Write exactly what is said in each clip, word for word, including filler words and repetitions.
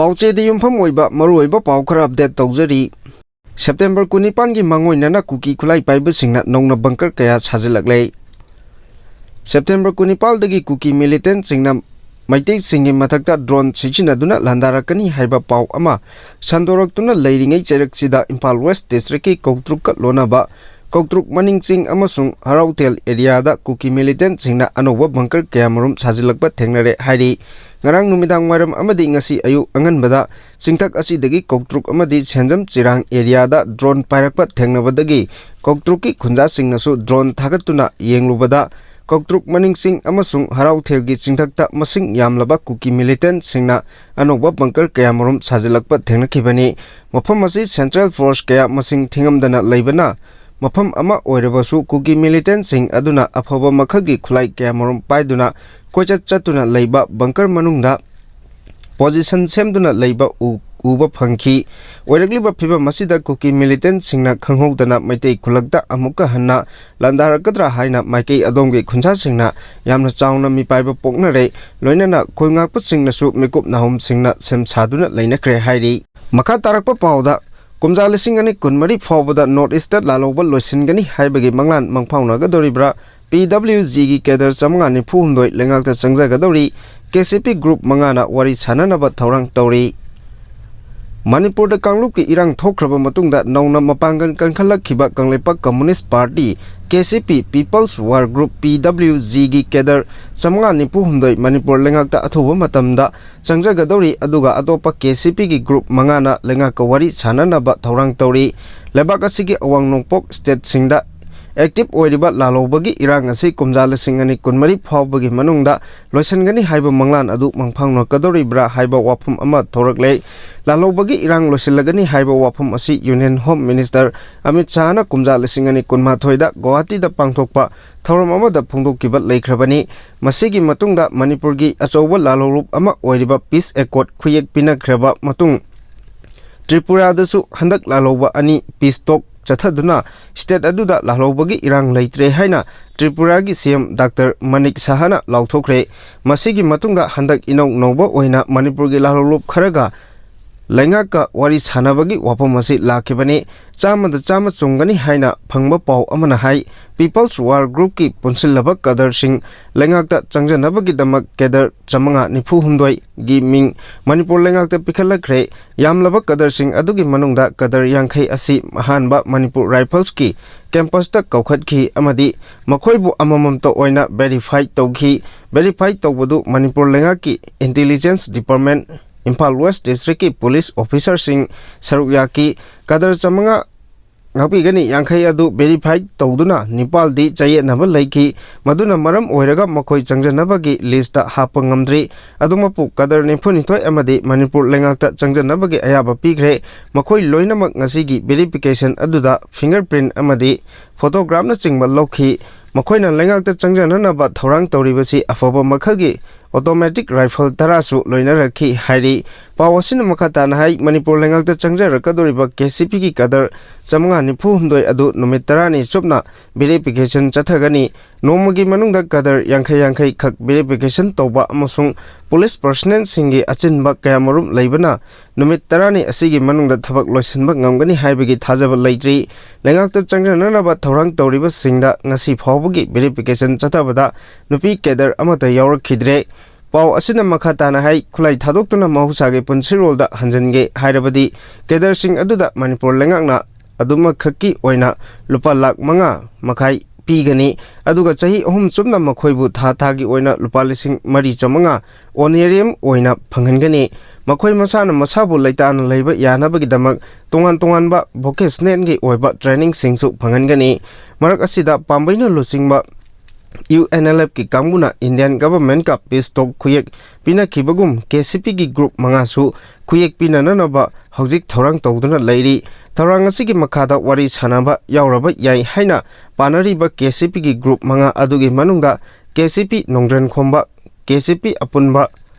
ꯄꯥꯎꯆꯦꯗ ꯌꯨꯝꯐꯝ ꯑꯣꯏꯕ ꯃꯔꯨꯑꯣꯏꯕ ꯄꯥꯎ ꯈꯔ update ꯇꯧꯖꯔꯤ꯫ ꯁꯦꯞꯇꯦꯝꯕꯔ ꯀꯨꯟꯅꯤꯄꯥꯟꯒꯤ ꯃꯥꯡꯑꯣꯏꯅꯅ ꯀꯨꯀꯤ ꯈꯨꯠꯂꯥꯏ ꯄꯥꯏꯕꯁꯤꯡꯅ ꯅꯧꯅ bunker ꯀꯌꯥ ꯁꯥꯖꯤꯜꯂꯛꯂꯦ꯫ ꯁꯦꯞꯇꯦꯝꯕꯔ ꯀꯨꯟꯅꯤꯄꯥꯜꯗꯒꯤ ꯀꯨꯀꯤ militantꯁꯤꯡꯅ ꯃꯩꯇꯩꯁꯤꯡꯒꯤ ꯃꯊꯛꯇ drone ꯁꯤꯖꯤꯟꯅꯗꯨꯅ ꯂꯥꯟꯗꯥꯔꯛꯀꯅꯤ ꯍꯥꯏꯕ ꯄꯥꯎ ꯑꯃ ꯁꯟꯗꯣꯔꯛꯇꯨꯅ ꯂꯩꯔꯤꯉꯩ ꯆꯩꯔꯛꯁꯤꯗ ꯏꯝꯐꯥꯜ West Districtꯀꯤ ꯀꯧꯇ꯭ꯔꯨꯛꯀ ꯂꯣꯟꯅꯕ ꯀꯧꯇ꯭ꯔꯨꯛ ꯃꯅꯤꯡ ꯆꯤꯡ ꯑꯃꯁꯨꯡ ꯍꯔꯥꯎꯊꯦꯜ areaꯗ ꯀꯨꯀꯤ militantꯁꯤꯡꯅ ꯑꯅꯧꯕ bunker ꯀꯌꯥꯃꯔꯨꯝ ꯁꯥꯖꯤꯜꯂꯛꯄ ꯊꯦꯡꯅꯔꯦ ꯍꯥꯏꯔꯤ꯫ ꯉꯔꯥꯡ ꯅꯨꯃꯤꯗꯥꯡ ꯋꯥꯏꯔꯝ ꯑꯃꯗꯤ ꯉꯁꯤ ꯑꯌꯨꯛ ꯑꯉꯟꯕꯗ ꯆꯤꯡꯊꯛ ꯑꯁꯤꯗꯒꯤ ꯀꯧꯇ꯭ꯔꯨꯛ ꯑꯃꯗꯤ ꯁꯦꯟꯖꯝ ꯆꯤꯔꯥꯡ areaꯗ drone ꯄꯥꯏꯔꯛꯄ ꯊꯦꯡꯅꯕꯗꯒꯤ ꯀꯧꯇ꯭ꯔꯨꯛꯀꯤ ꯈꯨꯟꯖꯥꯁꯤꯡꯅꯁꯨ drone ꯊꯥꯒꯠꯇꯨꯅ ꯌꯦꯡꯂꯨꯕꯗ ꯀꯧꯇ꯭ꯔꯨꯛ ꯃꯅꯤꯡ ꯆꯤꯡ ꯑꯃꯁꯨꯡ ꯍꯔꯥꯎꯊꯦꯜꯒꯤ ꯆꯤꯡꯊꯛꯇ ꯃꯁꯤꯡ ꯌꯥꯝꯂꯕ ꯀꯨꯀꯤ militantꯁꯤꯡꯅ ꯑꯅꯧꯕ bunker ꯀꯌꯥꯃꯔꯨꯝ ꯁꯥꯖꯤꯜꯂꯛꯄ ꯊꯦꯡꯅꯈꯤꯕꯅꯤ꯫ ꯃꯐꯝ ꯑꯁꯤ central force ꯀꯌꯥ ꯃꯁꯤꯡ ꯊꯤꯉꯝꯗꯅ ꯂꯩꯕꯅ ꯃꯐꯝ ꯑꯃ ꯑꯣꯏꯔꯕꯁꯨ ꯀꯨꯀꯤ militantꯁꯤꯡ ꯑꯗꯨꯅ ꯑꯐꯕ ꯃꯈꯜꯒꯤ ꯈꯨꯠꯂꯥꯏ ꯀꯌꯥꯃꯔꯨꯝ ꯄꯥꯏꯗꯨꯅ ꯀꯣꯏꯆꯠ ꯆꯠꯇꯨꯅ ꯂꯩꯕ bunker ꯃꯅꯨꯡꯗ position ꯁꯦꯝꯗꯨꯅ ꯂꯩꯕ ꯎ-, ꯎꯕ ꯐꯪꯈꯤ꯫ ꯑꯣꯏꯔꯛꯂꯤꯕ ꯐꯤꯚꯝ ꯑꯁꯤꯗ ꯀꯨꯀꯤ militantꯁꯤꯡꯅ ꯈꯪꯍꯧꯗꯅ ꯃꯩꯇꯩ ꯈꯨꯜꯂꯛꯇ ꯑꯃꯨꯛꯀ ꯍꯟꯅ ꯂꯥꯟꯗꯥꯔꯛꯀꯗ꯭ꯔꯥ ꯍꯥꯏꯅ ꯃꯥꯏꯀꯩ ꯑꯗꯣꯝꯒꯤ ꯈꯨꯟꯖꯥꯁꯤꯡꯅ ꯌꯥꯝꯅ ꯆꯥꯎꯅ ꯃꯤꯄꯥꯏꯕ ꯄꯣꯛꯅꯔꯦ꯫ ꯂꯣꯏꯅꯅ ꯈꯨꯜ ꯉꯥꯛꯄꯁꯤꯡꯅꯁꯨ ꯃꯤꯀꯨꯞ ꯅꯥꯍꯨꯝꯁꯤꯡꯅ ꯁꯦꯝ ꯁꯥꯗꯨꯅ ꯂꯩꯅꯈ꯭ꯔꯦ ꯍꯥꯏꯔꯤ꯫ ꯃꯈꯥ ꯇꯥꯔꯛꯄ ꯄꯥꯎꯗ, ꯀꯨꯝꯖꯥ ꯂꯤꯁꯤꯡ ꯑꯅꯤ ꯀꯨꯟꯃꯔꯤ ꯐꯥꯎꯕꯗ North Eastꯇ ꯂꯥꯜꯍꯧꯕ ꯂꯣꯏꯁꯤꯟꯒꯅꯤ ꯍꯥꯏꯕꯒꯤ ꯃꯪꯂꯥꯟ ꯃꯪꯐꯥꯎꯅꯒꯗꯧꯔꯤꯕ꯭ꯔꯥ? PWGꯒꯤ cadre ꯆꯥꯃꯉꯥ ꯅꯤꯐꯨ ꯍꯨꯝꯗꯣꯏ ꯂꯩꯉꯥꯛꯇ ꯆꯪꯖꯒꯗꯧꯔꯤ꯫ KCP group ꯃꯉꯥꯅ ꯋꯥꯔꯤ ꯁꯥꯅꯅꯕ ꯊꯧꯔꯥꯡ ꯇꯧꯔꯤ꯫ ꯃꯅꯤꯄꯨꯔꯗ ꯀꯥꯡꯂꯨꯞꯀꯤ ꯏꯔꯥꯡ ꯊꯣꯛꯈ꯭ꯔꯕ ꯃꯇꯨꯡꯗ ꯅꯧꯅ ꯃꯄꯥꯡꯒꯜ ꯀꯟꯈꯠꯂꯛꯈꯤꯕ Kangleipak Communist Party, KCP, People's War Group, PWGꯒꯤ cadre ꯆꯥꯃꯉꯥ ꯅꯤꯐꯨ ꯍꯨꯝꯗꯣꯏ ꯃꯅꯤꯄꯨꯔ ꯂꯩꯉꯥꯛꯇ ꯑꯊꯨꯕ ꯃꯇꯝꯗ ꯆꯪꯖꯒꯗꯧꯔꯤ, ꯑꯗꯨꯒ ꯑꯇꯣꯞꯄ KCPꯒꯤ group ꯃꯉꯥꯅ ꯂꯩꯉꯥꯛꯀ ꯋꯥꯔꯤ ꯁꯥꯅꯅꯕ ꯊꯧꯔꯥꯡ ꯇꯧꯔꯤ꯫ ꯂꯩꯕꯥꯛ ꯑꯁꯤꯒꯤ ꯑꯋꯥꯡ ꯅꯣꯡꯄꯣꯛ stateꯁꯤꯡꯗ active ꯑꯣꯏꯔꯤꯕ ꯂꯥꯜꯍꯧꯕꯒꯤ ꯏꯔꯥꯡ ꯑꯁꯤ ꯀꯨꯝꯖꯥ ꯂꯤꯁꯤꯡ ꯑꯅꯤ ꯀꯨꯟꯃꯔꯤ ꯐꯥꯎꯕꯒꯤ ꯃꯅꯨꯡꯗ ꯂꯣꯏꯁꯤꯟꯒꯅꯤ ꯍꯥꯏꯕ ꯃꯪꯂꯥꯟ ꯑꯗꯨ ꯃꯪꯐꯥꯎꯅꯀꯗꯧꯔꯤꯕ꯭ꯔꯥ ꯍꯥꯏꯕ ꯋꯥꯐꯝ ꯑꯃ ꯊꯣꯔꯛꯂꯦ꯫ ꯂꯥꯜꯍꯧꯕꯒꯤ ꯏꯔꯥꯡ ꯂꯣꯏꯁꯤꯜꯂꯒꯅꯤ ꯍꯥꯏꯕ ꯋꯥꯐꯝ ꯑꯁꯤ Union Home Minister ꯑꯃꯤꯠ ꯁꯥꯍꯅ ꯀꯨꯝꯖꯥ ꯂꯤꯁꯤꯡ ꯑꯅꯤ ꯀꯨꯟꯃꯥꯊꯣꯏꯗ ꯒꯨꯋꯥꯍꯥꯇꯤꯗ ꯄꯥꯡꯊꯣꯛꯄ ꯊꯧꯔꯝ ꯑꯃꯗ ꯐꯣꯡꯗꯣꯛꯈꯤꯕ ꯂꯩꯈ꯭ꯔꯕꯅꯤ꯫ ꯃꯁꯤꯒꯤ ꯃꯇꯨꯡꯗ ꯃꯅꯤꯄꯨꯔꯒꯤ ꯑꯆꯧꯕ ꯂꯥꯜꯍꯧꯂꯨꯞ ꯑꯃ ꯑꯣꯏꯔꯤꯕ peace accord ꯈꯨꯌꯦꯛ ꯄꯤꯅꯈ꯭ꯔꯕ ꯃꯇꯨꯡ, ꯇ꯭ꯔꯤꯄꯨꯔꯥꯗꯁꯨ ꯍꯟꯗꯛ ꯂꯥꯜꯍꯧꯕ ꯑꯅꯤ peace talk ꯆꯠꯊꯗꯨꯅ state ꯑꯗꯨꯗ ꯂꯥꯜꯍꯧꯕꯒꯤ ꯏꯔꯥꯡ ꯂꯩꯇ꯭ꯔꯦ ꯍꯥꯏꯅ ꯇ꯭ꯔꯤꯄꯨꯔꯥꯒꯤ C M Doctor Manik Saha ꯅ ꯂꯥꯎꯊꯣꯛꯈ꯭ꯔꯦ꯫ ꯃꯁꯤꯒꯤ ꯃꯇꯨꯡꯗ ꯍꯟꯗꯛ ꯏꯅꯧ ꯅꯧꯕ ꯑꯣꯏꯅ ꯃꯅꯤꯄꯨꯔꯒꯤ ꯂꯥꯜꯍꯧꯂꯨꯞ ꯈꯔꯒ ꯂꯩꯉꯥꯛꯀ ꯋꯥꯔꯤ ꯁꯥꯟꯅꯕꯒꯤ ꯋꯥꯐꯝ ꯑꯁꯤ ꯂꯥꯛꯈꯤꯕꯅꯤ꯫ ꯆꯥꯝꯃꯗ ꯆꯥꯝꯃ ꯆꯨꯝꯒꯅꯤ ꯍꯥꯏꯅ ꯐꯪꯕ ꯄꯥꯎ ꯑꯃꯅ ꯍꯥꯏ, People's War Group ꯀꯤ ꯄꯨꯟꯁꯤꯜꯂꯕ ꯀꯗꯔꯁꯤꯡ ꯂꯩꯉꯥꯛꯇ ꯆꯪꯖꯅꯕꯒꯤꯗꯃꯛ ꯀꯦꯗꯔ ꯆꯥꯃꯉꯥ ꯅꯤꯐꯨ ꯍꯨꯝꯗꯣꯏꯒꯤ ꯃꯤꯡ ꯃꯅꯤꯄꯨꯔ ꯂꯩꯉꯥꯛꯇ ꯄꯤꯈꯠꯂꯛꯈ꯭ꯔꯦ꯫ ꯌꯥꯝꯂꯕ ꯀꯗꯔꯁꯤꯡ ꯑꯗꯨꯒꯤ ꯃꯅꯨꯡꯗ ꯀꯗꯔ ꯌꯥꯡꯈꯩ ꯑꯁꯤ ꯑꯍꯥꯟꯕ ꯃꯅꯤꯄꯨꯔ Rifles ꯀꯤ campus ꯇ ꯀꯧꯈꯠꯈꯤ ꯑꯃꯗꯤ ꯃꯈꯣꯏꯕꯨ ꯑꯃꯃꯝꯇ ꯑꯣꯏꯅ verify ꯇꯧꯈꯤ꯫ Verify ꯇꯧꯕꯗꯨ ꯃꯅꯤꯄꯨꯔ ꯂꯩꯉꯥꯛꯀꯤ Intelligence Department, Imphal West District ꯀꯤ police officer ꯁꯤꯡ ꯁꯔꯨꯛ ꯌꯥꯈꯤ꯫ ꯀꯗꯔ ꯆꯥꯃꯉꯥ ꯉꯥꯛꯄꯤꯒꯅꯤ ꯌꯥꯡꯈꯩ ꯑꯗꯨ verify ꯇꯧꯗꯨꯅ ꯅꯤꯄꯥꯜꯗꯤ ꯆꯌꯦꯠꯅꯕ ꯂꯩꯈꯤ꯫ ꯃꯗꯨꯅ ꯃꯔꯝ ꯑꯣꯏꯔꯒ ꯃꯈꯣꯏ ꯆꯪꯖꯅꯕꯒꯤ list ꯇ ꯍꯥꯞꯄ ꯉꯝꯗ꯭ꯔꯤ꯫ ꯑꯗꯨꯃꯛꯄꯨ ꯀꯗꯔ ꯅꯤꯐꯨꯅꯤꯊꯣꯏ ꯑꯃꯗꯤ ꯃꯅꯤꯄꯨꯔ ꯂꯩꯉꯥꯛꯇ ꯆꯪꯖꯅꯕꯒꯤ ꯑꯌꯥꯕ ꯄꯤꯈ꯭ꯔꯦ꯫ ꯃꯈꯣꯏ ꯂꯣꯏꯅꯃꯛ ꯉꯁꯤꯒꯤ verification ꯑꯗꯨꯗ fingerprint ꯑꯃꯗꯤ photograph ꯅꯆꯤꯡꯕ ꯂꯧꯈꯤ꯫ ꯃꯈꯣꯏꯅ ꯂꯩꯉꯥꯛꯇ ꯆꯪꯖꯅꯅꯕ ꯊꯧꯔꯥꯡ ꯇꯧꯔꯤꯕꯁꯤ ꯑꯐꯕ ꯃꯈꯜꯒꯤ automatic rifle ꯇꯔꯥꯁꯨ ꯂꯣꯏꯅꯔꯛꯈꯤ ꯍꯥꯏꯔꯤ꯫ ꯄꯥꯎ ꯑꯁꯤꯅ ꯃꯈꯥ ꯇꯥꯅ ꯍꯥꯏ, ꯃꯅꯤꯄꯨꯔ ꯂꯩꯉꯥꯛꯇ ꯆꯪꯖꯔꯛꯀꯗꯧꯔꯤꯕ K C P ꯒꯤ ꯀꯗꯔ ꯆꯥꯃꯉꯥ ꯅꯤꯐꯨ ꯍꯨꯝꯗꯣꯏ ꯑꯗꯨ ꯅꯨꯃꯤꯠ ꯇꯔꯥꯅꯤ ꯆꯨꯞꯅ verification ꯆꯠꯊꯒꯅꯤ꯫ ꯅꯣꯡꯃꯒꯤ ꯃꯅꯨꯡꯗ ꯀꯗꯔ ꯌꯥꯡꯈꯩ ꯌꯥꯡꯈꯩ ꯈꯛ verification ꯇꯧꯕ ꯑꯃꯁꯨꯡ police personnel ꯁꯤꯡꯒꯤ ꯑꯆꯤꯟꯕ ꯀꯌꯥꯃꯔꯨꯝ ꯂꯩꯕꯅ ꯅꯨꯃꯤꯠ ꯇꯔꯥꯅꯤ ꯑꯁꯤꯒꯤ ꯃꯅꯨꯡꯗ ꯊꯕꯛ ꯂꯣꯏꯁꯤꯟꯕ ꯉꯝꯒꯅꯤ ꯍꯥꯏꯕꯒꯤ ꯊꯥꯖꯕ ꯂꯩꯇ꯭ꯔꯤ꯫ ꯂꯩꯉꯥꯛꯇ ꯆꯪꯖꯅꯅꯕ ꯊꯧꯔꯥꯡ ꯇꯧꯔꯤꯕꯁꯤꯡꯗ ꯉꯁꯤ ꯐꯥꯎꯕꯒꯤ verification ꯆꯠꯊꯕꯗ ꯅꯨꯄꯤ ꯀꯦꯗꯔ ꯑꯃꯠꯇ ꯌꯥꯎꯔꯛꯈꯤꯗ꯭ꯔꯦ꯫ ꯄꯥꯎ ꯑꯁꯤꯅ ꯃꯈꯥ ꯇꯥꯅ ꯍꯥꯏ, ꯈꯨꯠꯂꯥꯏ ꯊꯥꯗꯣꯛꯇꯨꯅ ꯃꯍꯧꯁꯥꯒꯤ ꯄꯨꯟꯁꯤꯔꯣꯜꯗ ꯍꯟꯖꯤꯟꯒꯦ ꯍꯥꯏꯔꯕꯗꯤ ꯀꯦꯗꯔꯁꯤꯡ ꯑꯗꯨꯗ ꯃꯅꯤꯄꯨꯔ ꯂꯩꯉꯥꯛꯅ ꯑꯗꯨꯃꯈꯛꯀꯤ ꯑꯣꯏꯅ ꯂꯨꯄꯥ ꯂꯥꯈ ꯃꯉꯥ ꯃꯈꯥꯏ ꯄꯤꯒꯅꯤ, ꯑꯗꯨꯒ ꯆꯍꯤ ꯑꯍꯨꯝ ꯆꯨꯞꯅ ꯃꯈꯣꯏꯕꯨ ꯊꯥ ꯊꯥꯒꯤ ꯑꯣꯏꯅ ꯂꯨꯄꯥ ꯂꯤꯁꯤꯡ ꯃꯔꯤ ꯆꯥꯃꯉꯥ honorarium ꯑꯣꯏꯅ ꯐꯪꯍꯟꯒꯅꯤ꯫ ꯃꯈꯣꯏ ꯃꯁꯥꯅ ꯃꯁꯥꯕꯨ ꯂꯩꯇꯥꯅ ꯂꯩꯕ ꯌꯥꯅꯕꯒꯤꯗꯃꯛ ꯇꯣꯉꯥꯟ ꯇꯣꯉꯥꯟꯕ vocational ꯒꯤ ꯑꯣꯏꯕ training ꯁꯤꯡꯁꯨ ꯐꯪꯍꯟꯒꯅꯤ꯫ ꯃꯔꯛ ꯑꯁꯤꯗ ꯄꯥꯝꯕꯩꯅ ꯂꯨꯆꯤꯡꯕ U N L F ꯀꯤ ꯀꯥꯡꯕꯨꯅ Indian government ꯀ peace talk ꯈꯨꯌꯦꯛ ꯄꯤꯅꯈꯤꯕꯒꯨꯝ K C P ꯒꯤ group ꯃꯉꯥꯁꯨ ꯈꯨꯌꯦꯛ ꯄꯤꯅꯅꯕ ꯍꯧꯖꯤꯛ ꯊꯧꯔꯥꯡ ꯇꯧꯗꯨꯅ ꯂꯩꯔꯤ꯫ ꯊꯧꯔꯥꯡ ꯑꯁꯤꯒꯤ ꯃꯈꯥꯗ ꯋꯥꯔꯤ ꯁꯥꯅꯕ ꯌꯥꯎꯔꯕ ꯌꯥꯏ ꯍꯥꯏꯅ ꯄꯥꯅꯔꯤꯕ K C P ꯒꯤ group ꯃꯉꯥ ꯑꯗꯨꯒꯤ ꯃꯅꯨꯡꯗ K C P ꯅꯣꯡꯗ꯭ꯔꯦꯟ ꯈꯣꯝꯕ, K C P ꯑꯄꯨꯟꯕ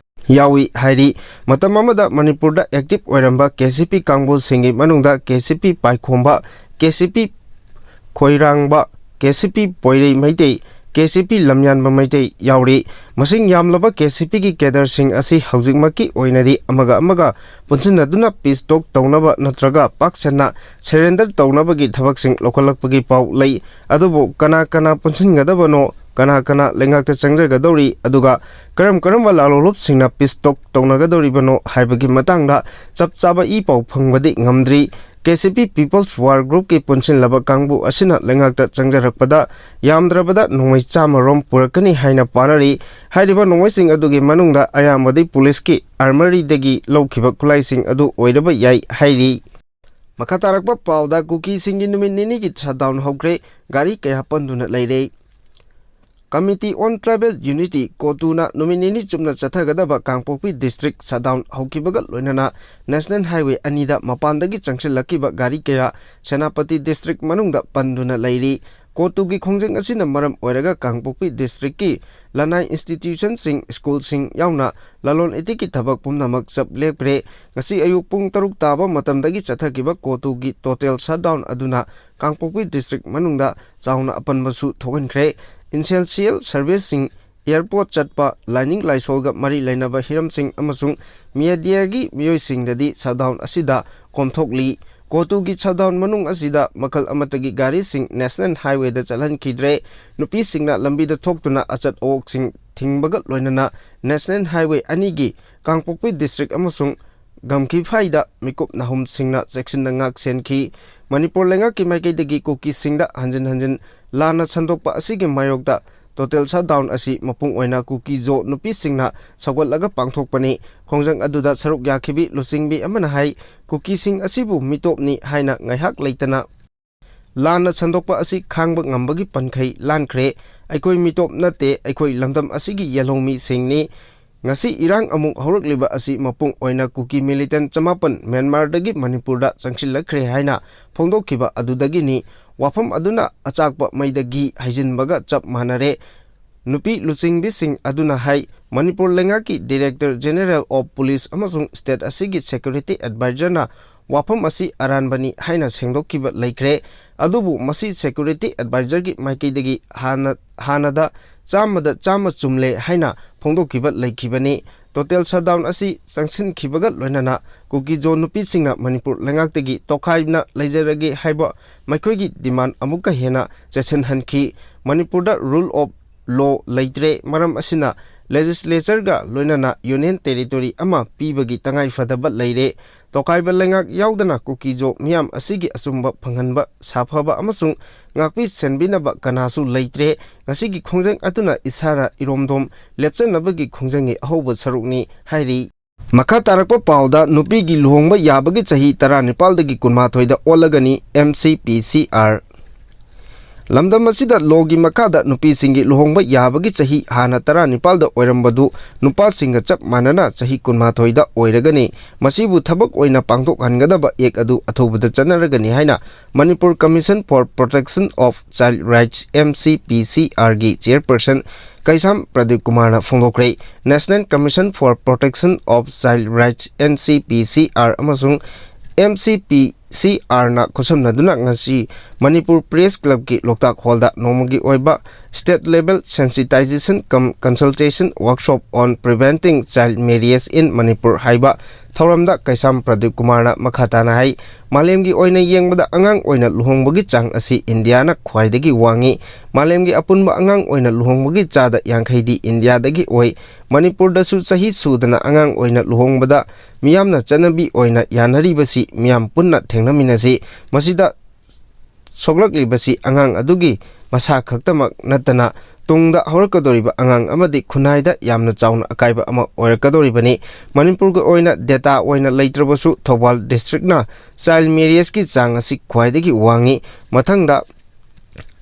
ꯌꯥꯎꯏ ꯍꯥꯏꯔꯤ꯫ ꯃꯇꯝ ꯑꯃꯗ ꯃꯅꯤꯄꯨꯔꯗ active ꯑꯣꯏꯔꯝꯕ K C P ꯀꯥꯡꯕꯨꯁꯤꯡꯒꯤ ꯃꯅꯨꯡꯗ K C P ꯄꯥꯏꯈꯣꯝꯕ, K C ꯄꯤ ꯈꯣꯏꯔꯥꯡꯕ, ꯀꯦ ꯁꯤ ꯄꯤ ꯄꯣꯏꯔꯩ ꯃꯩꯇꯩ, ꯀꯦ ꯁꯤ ꯄꯤ ꯂꯝꯌꯥꯟꯕ ꯃꯩꯇꯩ ꯌꯥꯎꯔꯤ꯫ ꯃꯁꯤꯡ ꯌꯥꯝꯂꯕ ꯀꯦ ꯁꯤ ꯄꯤꯒꯤ ꯀꯦꯗꯔꯁꯤꯡ ꯑꯁꯤ ꯍꯧꯖꯤꯛꯃꯛꯀꯤ ꯑꯣꯏꯅꯗꯤ ꯑꯃꯒ ꯑꯃꯒ ꯄꯨꯟꯁꯤꯟꯅꯗꯨꯅ ꯄꯤꯁ ꯇꯣꯛ ꯇꯧꯅꯕ ꯅꯠꯇ꯭ꯔꯒ ꯄꯥꯛ ꯁꯟꯅ ꯁꯔꯦꯟꯗꯔ ꯇꯧꯅꯕꯒꯤ ꯊꯕꯛꯁꯤꯡ ꯂꯧꯈꯠꯂꯛꯄꯒꯤ ꯄꯥꯎ ꯂꯩ꯫ ꯑꯗꯨꯕꯨ ꯀꯅꯥ ꯀꯅꯥ ꯄꯨꯟꯁꯤꯟꯒꯗꯕꯅꯣ, ꯀꯅꯥ ꯀꯅꯥ ꯂꯩꯉꯥꯛꯇ ꯆꯪꯖꯒꯗꯧꯔꯤ, ꯑꯗꯨꯒ ꯀꯔꯝ ꯀꯔꯝꯕ ꯂꯥꯂꯣꯡꯂꯨꯞꯁꯤꯡꯅ ꯄꯤꯁ ꯇꯣꯛ ꯇꯧꯅꯒꯗꯧꯔꯤꯕꯅꯣ ꯍꯥꯏꯕꯒꯤ ꯃꯇꯥꯡꯗ ꯆꯞ ꯆꯥꯕ ꯏ ꯄꯥꯎ ꯐꯪꯕꯗꯤ ꯉꯝꯗ꯭ꯔꯤ꯫ ꯀꯦ ꯁꯤ ꯄꯤ People's War Groupꯀꯤ ꯄꯨꯟꯁꯤꯜꯂꯕ ꯀꯥꯡꯕꯨ ꯑꯁꯤꯅ ꯂꯩꯉꯥꯛꯇ ꯆꯪꯖꯔꯛꯄꯗ ꯌꯥꯝꯗ꯭ꯔꯕꯗ ꯅꯣꯡꯃꯩ ꯆꯥꯝꯃ ꯔꯣꯝ ꯄꯨꯔꯛꯀꯅꯤ ꯍꯥꯏꯅ ꯄꯥꯅꯔꯤ꯫ ꯍꯥꯏꯔꯤꯕ ꯅꯣꯡꯃꯩꯁꯤꯡ ꯑꯗꯨꯒꯤ ꯃꯅꯨꯡꯗ ꯑꯌꯥꯝꯕꯗꯤ ꯄꯨꯂꯤꯁꯀꯤ ꯑꯥꯔꯃꯔꯤꯗꯒꯤ ꯂꯧꯈꯤꯕ ꯈꯨꯠꯂꯥꯏꯁꯤꯡ ꯑꯗꯨ ꯑꯣꯏꯔꯕ ꯌꯥꯏ ꯍꯥꯏꯔꯤ꯫ ꯃꯈꯥ ꯇꯥꯔꯛꯄ ꯄꯥꯎꯗ ꯀꯨꯀꯤꯁꯤꯡꯒꯤ ꯅꯨꯃꯤꯠ ꯅꯤꯅꯤꯒꯤ ꯁꯠꯗꯥꯎꯟ ꯍꯧꯈ꯭ꯔꯦ, ꯒꯥꯔꯤ ꯀꯌꯥ ꯄꯟꯗꯨꯅ ꯂꯩꯔꯦ꯫ Committee on Tribal Unity, ꯀꯣꯇꯨꯅ ꯅꯨꯃꯤꯠ ꯅꯤꯅꯤ ꯆꯨꯞꯅ ꯆꯠꯊꯒꯗꯕ ꯀꯥꯡꯄꯣꯛꯄꯤ ꯗꯤꯁꯇ꯭ꯔꯤꯛ ꯁꯠꯗꯥꯎꯟ ꯍꯧꯈꯤꯕꯒ ꯂꯣꯏꯅꯅ ꯅꯦꯁꯅꯦꯜ ꯍꯥꯏꯋꯦ ꯑꯅꯤꯗ ꯃꯄꯥꯟꯗꯒꯤ ꯆꯪꯁꯤꯜꯂꯛꯈꯤꯕ ꯒꯥꯔꯤ ꯀꯌꯥ ꯁꯦꯅꯥꯄꯇꯤ ꯗꯤꯁꯇ꯭ꯔꯤꯛ ꯃꯅꯨꯡꯗ ꯄꯟꯗꯨꯅ ꯂꯩꯔꯤ꯫ ꯀꯣꯇꯨꯒꯤ ꯈꯣꯡꯖꯪ ꯑꯁꯤꯅ ꯃꯔꯝ ꯑꯣꯏꯔꯒ ꯀꯥꯡꯄꯣꯛꯄꯤ ꯗꯤꯁꯇ꯭ꯔꯤꯛꯀꯤ ꯂꯅꯥꯏ ꯏꯟꯁꯇꯤꯇ꯭ꯌꯨꯁꯟꯁꯤꯡ, ꯁ꯭ꯀꯨꯜꯁꯤꯡ ꯌꯥꯎꯅ ꯂꯂꯣꯟ ꯏꯇꯤꯛꯀꯤ ꯊꯕꯛ ꯄꯨꯝꯅꯃꯛ ꯆꯞ ꯂꯦꯞꯈ꯭ꯔꯦ꯫ ꯉꯁꯤ ꯑꯌꯨꯛ ꯄꯨꯡ ꯇꯔꯨꯛ ꯇꯥꯕ ꯃꯇꯝꯗꯒꯤ ꯆꯠꯊꯈꯤꯕ ꯀꯣꯇꯨꯒꯤ ꯇꯣꯇꯦꯜ ꯁꯠꯗꯥꯎꯟ ꯑꯗꯨꯅ ꯀꯥꯡꯄꯣꯛꯄꯤ ꯗꯤꯁꯇ꯭ꯔꯤꯛ ꯃꯅꯨꯡꯗ ꯆꯥꯎꯅ ꯑꯄꯟꯕꯁꯨ ꯊꯣꯛꯍꯟꯈ꯭ꯔꯦ꯫ Essential serviceꯁꯤꯡ, ꯑꯦꯌꯔꯄꯣꯔꯠ ꯆꯠꯄ, ꯂꯥꯏꯅꯤꯡ ꯂꯥꯏꯁꯣꯜꯒ ꯃꯔꯤ ꯂꯩꯅꯕ ꯍꯤꯔꯝꯁꯤꯡ ꯑꯃꯁꯨꯡ ꯃꯤꯗꯤꯌꯥꯒꯤ ꯃꯤꯑꯣꯏꯁꯤꯡꯗꯗꯤ ꯁꯠꯗꯥꯎꯟ ꯑꯁꯤꯗ ꯀꯣꯝꯊꯣꯛꯂꯤ꯫ ꯀꯣꯇꯨꯒꯤ ꯁꯠꯗꯥꯎꯟ ꯃꯅꯨꯡ ꯑꯁꯤꯗ ꯃꯈꯜ ꯑꯃꯠꯇꯒꯤ ꯒꯥꯔꯤꯁꯤꯡ ꯅꯦꯁꯅꯦꯜ ꯍꯥꯏꯋꯦꯗ ꯆꯠꯍꯟꯈꯤꯗ꯭ꯔꯦ꯫ ꯅꯨꯄꯤꯁꯤꯡꯅ ꯂꯝꯕꯤꯗ ꯊꯣꯛꯇꯨꯅ ꯑꯆꯠ ꯑꯋꯣꯛꯁꯤꯡ ꯊꯤꯡꯕꯒ ꯂꯣꯏꯅꯅ ꯅꯦꯁꯅꯦꯜ ꯍꯥꯏꯋꯦ ꯑꯅꯤꯒꯤ ꯀꯥꯡꯄꯣꯛꯄꯤ ꯗꯤꯁꯇ꯭ꯔꯤꯛ ꯑꯃꯁꯨꯡ ꯒꯝꯈꯤꯐꯥꯏꯗ ꯃꯤꯀꯨꯞ ꯅꯥꯍꯨꯝꯁꯤꯡꯅ ꯆꯦꯛꯁꯤꯟꯅ ꯉꯥꯛ ꯁꯦꯟꯈꯤ꯫ ꯃꯅꯤꯄꯨꯔ ꯂꯩꯉꯥꯛꯀꯤ ꯃꯥꯏꯀꯩꯗꯒꯤ ꯀꯨꯀꯤꯁꯤꯡꯗ ꯍꯟꯖꯤꯟ ꯍꯟꯖꯤꯟ ꯂꯥꯟꯅ ꯁꯟꯗꯣꯛꯄ ꯑꯁꯤꯒꯤ ꯃꯥꯌꯣꯛꯇ ꯇꯣꯇꯦꯜ ꯁꯠꯗꯥꯎꯟ ꯑꯁꯤ ꯃꯄꯨꯡ ꯑꯣꯏꯅ ꯀꯨꯀꯤ ꯖꯣ ꯅꯨꯄꯤꯁꯤꯡꯅ ꯁꯧꯒꯠꯂꯒ ꯄꯥꯡꯊꯣꯛꯄꯅꯤ꯫ ꯈꯣꯡꯖꯪ ꯑꯗꯨꯗ ꯁꯔꯨꯛ ꯌꯥꯈꯤꯕꯤ ꯂꯨꯆꯤꯡꯕꯤ ꯑꯃꯅ ꯍꯥꯏ, ꯀꯨꯀꯤꯁꯤꯡ ꯑꯁꯤꯕꯨ ꯃꯤꯇꯣꯞꯅꯤ ꯍꯥꯏꯅ ꯉꯥꯏꯍꯥꯛ ꯂꯩꯇꯅ ꯂꯥꯟꯅ ꯁꯟꯗꯣꯛꯄ ꯑꯁꯤ ꯈꯥꯡꯕ ꯉꯝꯕꯒꯤ ꯄꯟꯈꯩ ꯂꯥꯟꯈ꯭ꯔꯦ꯫ ꯑꯩꯈꯣꯏ ꯃꯤꯇꯣꯞ ꯅꯠꯇꯦ, ꯑꯩꯈꯣꯏ ꯂꯝꯗꯝ ꯑꯁꯤꯒꯤ ꯌꯦꯜꯍꯧꯃꯤꯁꯤꯡꯅꯤ꯫ ꯉꯁꯤ ꯏꯔꯥꯡ ꯑꯃꯨꯛ ꯍꯧꯔꯛꯂꯤꯕ ꯑꯁꯤ ꯃꯄꯨꯡ ꯑꯣꯏꯅ ꯀꯨꯀꯤ ꯃꯤꯂꯤꯇꯦꯟ ꯆꯃꯥꯄꯟ ꯃ꯭ꯌꯥꯟꯃꯥꯔꯗꯒꯤ ꯃꯅꯤꯄꯨꯔꯗ ꯆꯪꯁꯤꯜꯂꯛꯈ꯭ꯔꯦ ꯍꯥꯏꯅ ꯐꯣꯡꯗꯣꯛꯈꯤꯕ ꯑꯗꯨꯗꯒꯤꯅꯤ꯫ ꯋꯥꯐꯝ ꯑꯗꯨꯅ ꯑꯆꯥꯛꯄ ꯃꯩꯗ ꯘꯤ ꯍꯩꯖꯤꯟꯕꯒ ꯆꯞ ꯃꯥꯟꯅꯔꯦ꯫ ꯅꯨꯄꯤ ꯂꯨꯆꯤꯡꯕꯤꯁꯤꯡ ꯑꯗꯨꯅ ꯍꯥꯏ, ꯃꯅꯤꯄꯨꯔ ꯂꯩꯉꯥꯛꯀꯤ Director General of Police ꯑꯃꯁꯨꯡ state ꯑꯁꯤꯒꯤ security advisorꯅ ꯋꯥꯐꯝ ꯑꯁꯤ ꯑꯔꯥꯟꯕꯅꯤ ꯍꯥꯏꯅ ꯁꯦꯡꯗꯣꯛꯈꯤꯕ ꯂꯩꯈ꯭ꯔꯦ꯫ ꯑꯗꯨꯕꯨ ꯃꯁꯤ security advisorꯒꯤ ꯃꯥꯏꯀꯩꯗꯒꯤ ꯍꯥꯟꯅ, ꯍꯥꯟꯅꯗ ꯆꯥꯝꯃꯗ ꯆꯥꯝꯃ ꯆꯨꯝꯂꯦ ꯍꯥꯏꯅ ꯐꯣꯡꯗꯣꯛꯈꯤꯕ ꯂꯩꯈꯤꯕꯅꯤ꯫ Total shutdown ꯑꯁꯤ ꯆꯪꯁꯤꯟꯈꯤꯕꯒ ꯂꯣꯏꯅꯅ ꯀꯨꯀꯤꯖꯣ ꯅꯨꯄꯤꯁꯤꯡꯅ ꯃꯅꯤꯄꯨꯔ ꯂꯩꯉꯥꯛꯇꯒꯤ ꯇꯣꯈꯥꯏꯅ ꯂꯩꯖꯔꯒꯦ ꯍꯥꯏꯕ ꯃꯈꯣꯏꯒꯤ demand ꯑꯃꯨꯛꯀ ꯍꯦꯟꯅ ꯆꯦꯠꯁꯤꯟꯍꯟꯈꯤ꯫ ꯃꯅꯤꯄꯨꯔꯗ rule of law ꯂꯩꯇ꯭ꯔꯦ꯫ ꯃꯔꯝ ꯑꯁꯤꯅ legislatureꯒ ꯂꯣꯏꯅꯅ union territory ꯑꯃ ꯄꯤꯕꯒꯤ ꯇꯉꯥꯏ ꯐꯗꯕ ꯂꯩꯔꯦ꯫ ꯇꯣꯈꯥꯏꯕ ꯂꯩꯉꯥꯛ ꯌꯥꯎꯗꯅ ꯀꯨꯀꯤꯖꯣ ꯃꯤꯌꯥꯝ ꯑꯁꯤꯒꯤ ꯑꯆꯨꯝꯕ ꯐꯪꯍꯟꯕ, ꯁꯥꯐꯕ ꯑꯃꯁꯨꯡ ꯉꯥꯛꯄꯤ ꯁꯦꯟꯕꯤꯅꯕ ꯀꯅꯥꯁꯨ ꯂꯩꯇ꯭ꯔꯦ꯫ ꯉꯁꯤꯒꯤ ꯈꯣꯡꯖꯪ ꯑꯗꯨꯅ ꯏꯁꯥꯔꯥ ꯏꯔꯣꯝꯗꯣꯝ ꯂꯦꯞꯆꯅꯕꯒꯤ ꯈꯣꯡꯖꯪꯒꯤ ꯑꯍꯧꯕ ꯁꯔꯨꯛꯅꯤ ꯍꯥꯏꯔꯤ꯫ ꯃꯈꯥ ꯇꯥꯔꯛꯄ ꯄꯥꯎꯗ, ꯅꯨꯄꯤꯒꯤ ꯂꯨꯍꯣꯡꯕ ꯌꯥꯕꯒꯤ ꯆꯍꯤ ꯇꯔꯥꯅꯤꯄꯥꯜꯗꯒꯤ ꯀꯨꯟꯃꯥꯊꯣꯏꯗ ꯑꯣꯜꯂꯒꯅꯤ, M C P C R꯫ ꯂꯝꯗꯝ ꯑꯁꯤꯗ lawꯒꯤ ꯃꯈꯥꯗ ꯅꯨꯄꯤꯁꯤꯡꯒꯤ ꯂꯨꯍꯣꯡꯕ ꯌꯥꯕꯒꯤ ꯆꯍꯤ ꯍꯥꯟꯅ ꯇꯔꯥꯅꯤꯄꯥꯜꯗ ꯑꯣꯏꯔꯝꯕꯗꯨ ꯅꯨꯄꯥꯁꯤꯡꯒ ꯆꯞ ꯃꯥꯟꯅꯅ ꯆꯍꯤ ꯀꯨꯟꯃꯥꯊꯣꯏꯗ ꯑꯣꯏꯔꯒꯅꯤ꯫ ꯃꯁꯤꯕꯨ ꯊꯕꯛ ꯑꯣꯏꯅ ꯄꯥꯡꯊꯣꯛꯍꯟꯒꯗꯕ act ꯑꯗꯨ ꯑꯊꯨꯕꯗ ꯆꯠꯅꯔꯒꯅꯤ ꯍꯥꯏꯅ Manipur Commission for Protection of Child Rights, M C P C Rꯒꯤ chairperson ꯀꯩꯁꯥꯝ ꯄ꯭ꯔꯗꯤꯞ ꯀꯨꯃꯥꯔꯅ ꯐꯣꯡꯗꯣꯛꯈ꯭ꯔꯦ꯫ National Commission for Protection of Child Rights, N C P C R ꯑꯃꯁꯨꯡ M C P C Rꯅ ꯈꯨꯠꯁꯝꯅꯗꯨꯅ ꯉꯁꯤ ꯃꯅꯤꯄꯨꯔ Press Clubꯀꯤ ꯂꯣꯛꯇꯥꯛ Hallꯗ ꯅꯣꯡꯃꯒꯤ ꯑꯣꯏꯕ state level sensitization cum consultation workshop on preventing child marriage in Manipur ꯍꯥꯏꯕ ꯊꯧꯔꯝꯗ ꯀꯩꯁꯥꯝ ꯄ꯭ꯔꯗꯤꯞ ꯀꯨꯃꯥꯔꯅ ꯃꯈꯥ ꯇꯥꯅ ꯍꯥꯏ, ꯃꯥꯂꯦꯝꯒꯤ ꯑꯣꯏꯅ ꯌꯦꯡꯕꯗ ꯑꯉꯥꯡ ꯑꯣꯏꯅ ꯂꯨꯍꯣꯡꯕꯒꯤ ꯆꯥꯡ ꯑꯁꯤ ꯏꯟꯗꯤꯌꯥꯅ ꯈ꯭ꯋꯥꯏꯗꯒꯤ ꯋꯥꯡꯉꯤ꯫ ꯃꯥꯂꯦꯝꯒꯤ ꯑꯄꯨꯟꯕ ꯑꯉꯥꯡ ꯑꯣꯏꯅ ꯂꯨꯍꯣꯡꯕꯒꯤ ꯆꯥꯗ ꯌꯥꯡꯈꯩꯗꯤ ꯏꯟꯗꯤꯌꯥꯗꯒꯤ ꯑꯣꯏ꯫ ꯃꯅꯤꯄꯨꯔꯗꯁꯨ ꯆꯍꯤ ꯁꯨꯗꯅ ꯑꯉꯥꯡ ꯑꯣꯏꯅ ꯂꯨꯍꯣꯡꯕꯗ ꯃꯤꯌꯥꯝꯅ ꯆꯠꯅꯕꯤ ꯑꯣꯏꯅ ꯌꯥꯅꯔꯤꯕꯁꯤ ꯃꯤꯌꯥꯝ ꯄꯨꯟꯅ ꯊꯦꯡꯅꯃꯤꯟꯅꯁꯤ꯫ ꯃꯁꯤꯗ ꯁꯣꯛꯂꯛꯂꯤꯕꯁꯤ ꯑꯉꯥꯡ ꯑꯗꯨꯒꯤ ꯃꯁꯥ ꯈꯛꯇꯃꯛ ꯅꯠꯇꯅ ꯇꯨꯡꯗ ꯍꯧꯔꯛꯀꯗꯧꯔꯤꯕ ꯑꯉꯥꯡ ꯑꯃꯗꯤ ꯈꯨꯟꯅꯥꯏꯗ ꯌꯥꯝꯅ ꯆꯥꯎꯅ ꯑꯀꯥꯏꯕ ꯑꯃ ꯑꯣꯏꯔꯛꯀꯗꯧꯔꯤꯕꯅꯤ꯫ ꯃꯅꯤꯄꯨꯔꯒꯤ ꯑꯣꯏꯅ data ꯑꯣꯏꯅ ꯂꯩꯇ꯭ꯔꯕꯁꯨ ꯊꯧꯕꯥꯜ districtꯅ child marriageꯀꯤ ꯆꯥꯡ ꯑꯁꯤ ꯈ꯭ꯋꯥꯏꯗꯒꯤ ꯋꯥꯡꯉꯤ꯫ ꯃꯊꯪꯗ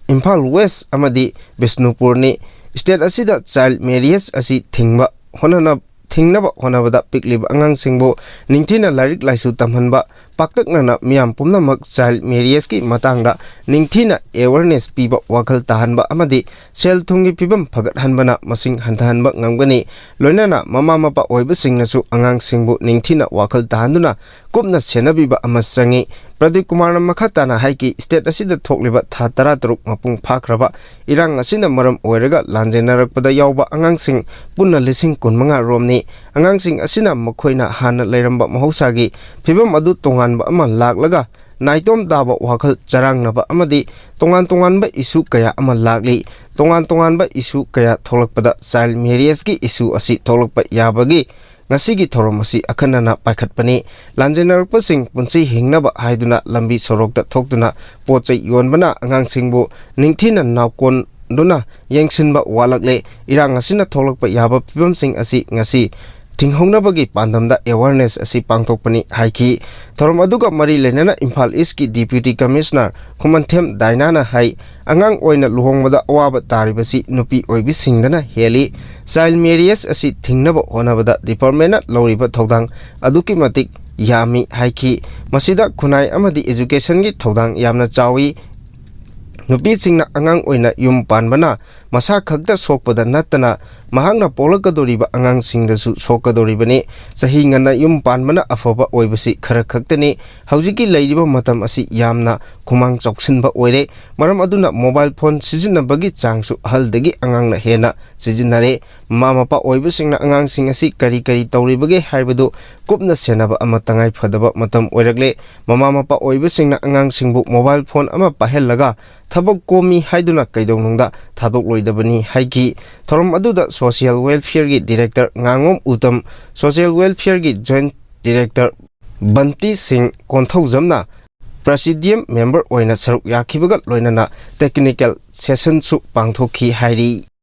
ꯏꯝꯐꯥꯜ West ꯑꯃꯗꯤ ꯕꯤꯁꯅꯨꯄꯨꯔꯅꯤ꯫ State ꯑꯁꯤꯗ child marriage ꯑꯁꯤ ꯊꯤꯡꯕ ꯍꯣꯠꯅꯅ-, ꯊꯤꯡꯅꯕ ꯍꯣꯠꯅꯕꯗ ꯄꯤꯛꯂꯤꯕ ꯑꯉꯥꯡꯁꯤꯡꯕꯨ ꯅꯤꯡꯊꯤꯅ ꯂꯥꯏꯔꯤꯛ ꯂꯥꯏꯁꯨ ꯇꯝꯍꯟꯕ, ꯄꯥꯛꯇꯛꯅꯅ ꯃꯤꯌꯥꯝ ꯄꯨꯝꯅꯃꯛ child marriageꯀꯤ ꯃꯇꯥꯡꯗ ꯅꯤꯡꯊꯤꯅ awareness ꯄꯤꯕ, ꯋꯥꯈꯜ ꯇꯥꯍꯟꯕ ꯑꯃꯗꯤ ꯁꯦꯜ ꯊꯨꯝꯒꯤ ꯐꯤꯕꯝ ꯐꯒꯠꯍꯟꯕꯅ ꯃꯁꯤꯡ ꯍꯟꯊꯍꯟꯕ ꯉꯝꯒꯅꯤ꯫ ꯂꯣꯏꯅꯅ ꯃꯃꯥ ꯃꯄꯥ ꯑꯣꯏꯕꯁꯤꯡꯅꯁꯨ ꯑꯉꯥꯡꯁꯤꯡꯕꯨ ꯅꯤꯡꯊꯤꯅ ꯋꯥꯈꯜ ꯇꯥꯍꯟꯗꯨꯅ ꯀꯨꯞꯅ ꯁꯦꯟꯅꯕꯤꯕ ꯑꯃ ꯆꯪꯏ꯫ ꯄ꯭ꯔꯗꯤꯞ ꯀꯨꯃꯥꯔꯅ ꯃꯈꯥ ꯇꯥꯅ ꯍꯥꯏꯈꯤ, state ꯑꯁꯤꯗ ꯊꯣꯛꯂꯤꯕ ꯊꯥ ꯇꯔꯥꯇꯔꯨꯛ ꯃꯄꯨꯡ ꯐꯥꯈ꯭ꯔꯕ ꯏꯔꯥꯡ ꯑꯁꯤꯅ ꯃꯔꯝ ꯑꯣꯏꯔꯒ ꯂꯥꯟꯖꯦꯟꯅꯔꯛꯄꯗ ꯌꯥꯎꯕ ꯑꯉꯥꯡꯁꯤꯡ ꯄꯨꯟꯅ ꯂꯤꯁꯤꯡ ꯀꯨꯟꯃꯉꯥ ꯔꯣꯝꯅꯤ꯫ ꯑꯉꯥꯡꯁꯤꯡ ꯑꯁꯤꯅ ꯃꯈꯣꯏꯅ ꯍꯥꯟꯅ ꯂꯩꯔꯝꯕ ꯃꯍꯧꯁꯥꯒꯤ ꯐꯤꯕꯝ ꯑꯗꯨ ꯇꯣꯉꯥꯟꯕ ꯑꯃ ꯂꯥꯛꯂꯒ ꯅꯥꯏꯇꯣꯝ ꯇꯥꯕ ꯋꯥꯈꯜ ꯆꯔꯥꯡꯅꯕ ꯑꯃꯗꯤ ꯇꯣꯉꯥꯟ ꯇꯣꯉꯥꯟꯕ issue ꯀꯌꯥ ꯑꯃ ꯂꯥꯛꯂꯤ꯫ ꯇꯣꯉꯥꯟ ꯇꯣꯉꯥꯟꯕ issue ꯀꯌꯥ ꯊꯣꯛꯂꯛꯄꯗ child marriageꯀꯤ issue ꯑꯁꯤ ꯊꯣꯛꯂꯛꯄ ꯌꯥꯕꯒꯤ ꯉꯁꯤꯒꯤ ꯊꯧꯔꯝ ꯑꯁꯤ ꯑꯈꯟꯅꯅ ꯄꯥꯏꯈꯠꯄꯅꯤ꯫ ꯂꯥꯟꯖꯦꯟꯅꯔꯛꯄꯁꯤꯡ ꯄꯨꯟꯁꯤ ꯍꯤꯡꯅꯕ ꯍꯥꯏꯗꯨꯅ ꯂꯝꯕꯤ ꯁꯣꯔꯣꯛꯇ ꯊꯣꯛꯇꯨꯅ ꯄꯣꯠ ꯆꯩ ꯌꯣꯟꯕꯅ ꯑꯉꯥꯡꯁꯤꯡꯕꯨ ꯅꯤꯡꯊꯤꯅ ꯅꯥꯎꯀꯣꯟꯗꯨꯅ ꯌꯦꯡꯁꯤꯟꯕ ꯋꯥꯠꯂꯛꯂꯦ꯫ ꯏꯔꯥꯡ ꯑꯁꯤꯅ ꯊꯣꯛꯂꯛꯄ ꯌꯥꯕ ꯐꯤꯕꯝꯁꯤꯡ ꯑꯁꯤ ꯉꯁꯤ ꯊꯤꯡꯍꯧꯅꯕꯒꯤ ꯄꯥꯟꯗꯝꯗ awareness ꯑꯁꯤ ꯄꯥꯡꯊꯣꯛꯄꯅꯤ ꯍꯥꯏꯈꯤ꯫ ꯊꯧꯔꯝ ꯑꯗꯨꯒ ꯃꯔꯤ ꯂꯩꯅꯅ ꯏꯝꯐꯥꯜ Eastꯀꯤ Deputy Commissioner ꯈꯨꯃꯟꯊꯦꯝ ꯗꯥꯏꯅꯥꯅ ꯍꯥꯏ, ꯑꯉꯥꯡ ꯑꯣꯏꯅ ꯂꯨꯍꯣꯡꯕꯗ ꯑꯋꯥꯕ ꯇꯥꯔꯤꯕꯁꯤ ꯅꯨꯄꯤ ꯑꯣꯏꯕꯤꯁꯤꯡꯗꯅ ꯍꯦꯜꯂꯤ꯫ Child marriage ꯑꯁꯤ ꯊꯤꯡꯅꯕ ꯍꯣꯠꯅꯕꯗ departmentꯅ ꯂꯧꯔꯤꯕ ꯊꯧꯗꯥꯡ ꯑꯗꯨꯛꯀꯤ ꯃꯇꯤꯛ ꯌꯥꯝꯃꯤ ꯍꯥꯏꯈꯤ꯫ ꯃꯁꯤꯗ ꯈꯨꯟꯅꯥꯏ ꯑꯃꯗꯤ educationꯒꯤ ꯊꯧꯗꯥꯡ ꯌꯥꯝꯅ ꯆꯥꯎꯏ꯫ ꯅꯨꯄꯤꯁꯤꯡꯅ ꯑꯉꯥꯡ ꯑꯣꯏꯅ ꯌꯨꯝ ꯄꯥꯟꯕꯅ ꯃꯁꯥ ꯈꯛꯇ ꯁꯣꯛꯄꯗ ꯅꯠꯇꯅ ꯃꯍꯥꯛꯅ ꯄꯣꯛꯂꯛꯀꯗꯧꯔꯤꯕ ꯑꯉꯥꯡꯁꯤꯡꯗꯁꯨ ꯁꯣꯛꯀꯗꯧꯔꯤꯕꯅꯤ꯫ ꯆꯍꯤ ꯉꯟꯅ ꯌꯨꯝ ꯄꯥꯟꯕꯅ ꯑꯐꯕ ꯑꯣꯏꯕꯁꯤ ꯈꯔ ꯈꯛꯇꯅꯤ꯫ ꯍꯧꯖꯤꯛꯀꯤ ꯂꯩꯔꯤꯕ ꯃꯇꯝ ꯑꯁꯤ ꯌꯥꯝꯅ ꯈꯨꯃꯥꯡ ꯆꯥꯎꯁꯤꯟꯕ ꯑꯣꯏꯔꯦ꯫ ꯃꯔꯝ ꯑꯗꯨꯅ mobile phone ꯁꯤꯖꯤꯟꯅꯕꯒꯤ ꯆꯥꯡꯁꯨ ꯑꯍꯜꯗꯒꯤ ꯑꯉꯥꯡꯅ ꯍꯦꯟꯅ ꯁꯤꯖꯤꯟꯅꯔꯦ꯫ ꯃꯃꯥ ꯃꯄꯥ ꯑꯣꯏꯕꯁꯤꯡꯅ ꯑꯉꯥꯡꯁꯤꯡ ꯑꯁꯤ ꯀꯔꯤ ꯀꯔꯤ ꯇꯧꯔꯤꯕꯒꯦ ꯍꯥꯏꯕꯗꯨ ꯀꯨꯞꯅ ꯁꯦꯟꯅꯕ ꯑꯃ ꯇꯉꯥꯏ ꯐꯗꯕ ꯃꯇꯝ ꯑꯣꯏꯔꯛꯂꯦ꯫ ꯃꯃꯥ ꯃꯄꯥ ꯑꯣꯏꯕꯁꯤꯡꯅ ꯑꯉꯥꯡꯁꯤꯡꯕꯨ mobile phone ꯑꯃ ꯄꯥꯏꯍꯜꯂꯒ ꯊꯕꯛ ꯀꯣꯝꯃꯤ ꯍꯥꯏꯗꯨꯅ ꯀꯩꯗꯧꯅꯨꯡꯗ ꯊꯥꯗꯣꯛꯂꯣꯏꯗꯕꯅꯤ ꯍꯥꯏꯈꯤ꯫ ꯊꯧꯔꯝ ꯑꯗꯨꯗ Social Welfareꯒꯤ Director ꯉꯥꯉꯣꯝ Uttam, Social Welfareꯒꯤ Joint Director ꯕꯟꯇꯤ ꯁꯤꯡ ꯀꯣꯟꯊꯧꯖꯝꯅ Presidium member ꯑꯣꯏꯅ ꯁꯔꯨꯛ ꯌꯥꯈꯤꯕꯒ ꯂꯣꯏꯅꯅ technical sessionꯁꯨ ꯄꯥꯡꯊꯣꯛꯈꯤ ꯍꯥꯏꯔꯤ꯫